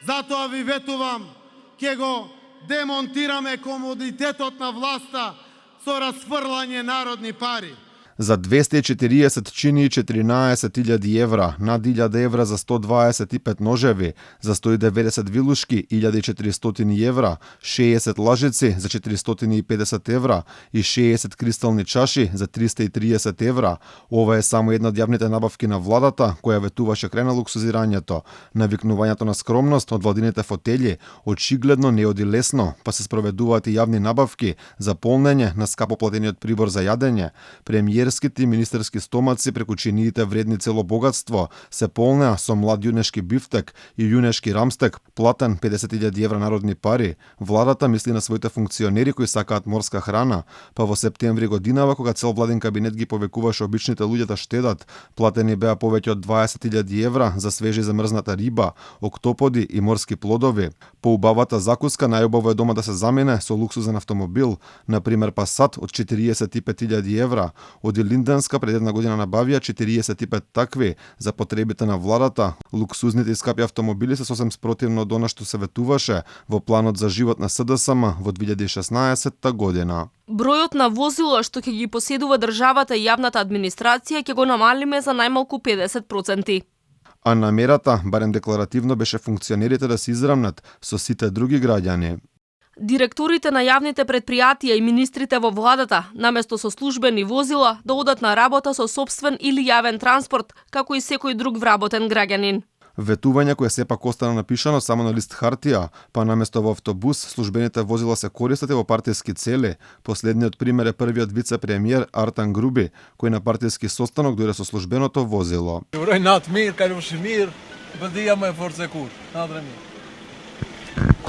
Затоа ви ветувам, ќе го демонтираме комодитетот на власта со расфрлање народни пари. За 240 чини 14.000 евра, над 1.000 евра за 125 ножеви, за 190 вилушки 1.400 евра, 60 лажици за 450 евра и 60 кристални чаши за 330 евра. Ова е само една од јавните набавки на владата, која ветуваше крај на луксузирањето. Навикнувањето на скромност од владините фотели очигледно не оди лесно, па се спроведуваат и јавни набавки за полнење на скапоплатениот прибор за јадење. Премиерските и министерски стомаци преку чиниите вредни цело богатство се полнеа со млад јунешки бифтек и јунешки рамстек, платен 50.000 евра народни пари. Владата мисли на своите функционери кои сакаат морска храна, па во септември годинава, кога цел владин кабинет ги повекуваше обичните луѓе да штедат, платени беа повеќе од 20.000 евра за свежи замрзната риба, октоподи и морски плодови. По убавата закуска најубаво е дома да се замине со луксузен автомобил, например Passat од 45.000 евра. Оди Линденска пред една година набавија 45 такви за потребите на владата. Луксузните и скапи автомобили се сосем спротивно од она што се ветуваше во планот за живот на СДСМ во 2016 година. Бројот на возила што ќе ги поседува државата и јавната администрација ќе го намалиме за најмалку 50%. А намерата, барем декларативно, беше функционерите да се израмнат со сите други граѓани. Директорите на јавните предпријатија и министрите во владата, наместо со службени возила, да одат на работа со сопствен или јавен транспорт, како и секој друг вработен граѓанин. Ветување кое сепак остана напишано само на лист хартија, па наместо во автобус, службените возила се користат и во партиски цели. Последниот пример е првиот вице-премиер Артан Груби, кој на партиски состанок дојде со службеното возило.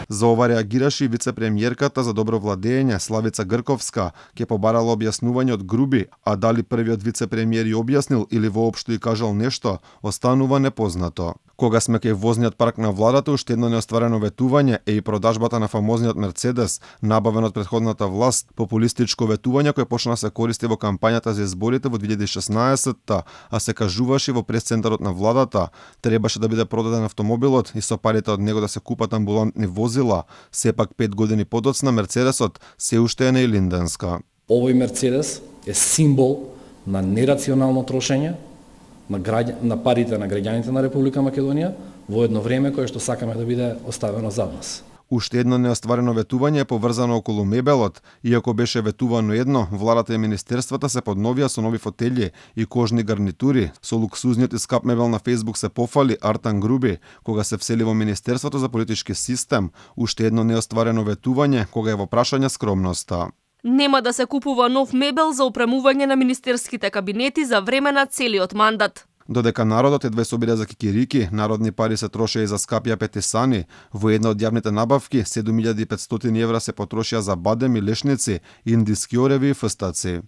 За ова реагираше и вице-премиерката за добро владење Славица Грковска, ке побарала објаснување од Груби, а дали првиот вице-премиер ја објаснил или воопшто и кажал нешто, останува непознато. Кога сме кај возниот парк на владата, уште едно неостварено ветување е и продажбата на фамозниот Мерцедес, набавен од претходната власт, популистичко ветување кое почна да се користи во кампањата за изборите во 2016-та, а се кажуваше во пресцентарот на владата. Требаше да биде продаден автомобилот и со парите од него да се купат амбулантни возила. Сепак 5 години подоцна Мерцедесот се уште е на Илинденска. Овој Мерцедес е символ на нерационално трошење на парите на граѓаните на Република Македонија во едно време кое што сакаме да биде оставено зад нас. Уште едно неостварено ветување е поврзано околу мебелот. Иако беше ветувано едно, владата и министерствата се подновија со нови фотели и кожни гарнитури. Со луксузниот и скап мебел на Facebook се пофали Артан Груби, кога се всели во Министерството за политички систем. Уште едно неостварено ветување, кога е во прашање скромноста. Нема да се купува нов мебел за опремување на министерските кабинети за време на целиот мандат. Додека народот едва се обиде за кикирики, народни пари се трошеа и за скапи апетисани. Во една од јавните набавки 7500 евра се потрошија за бадем и лешници, индиски ореви и фстаци.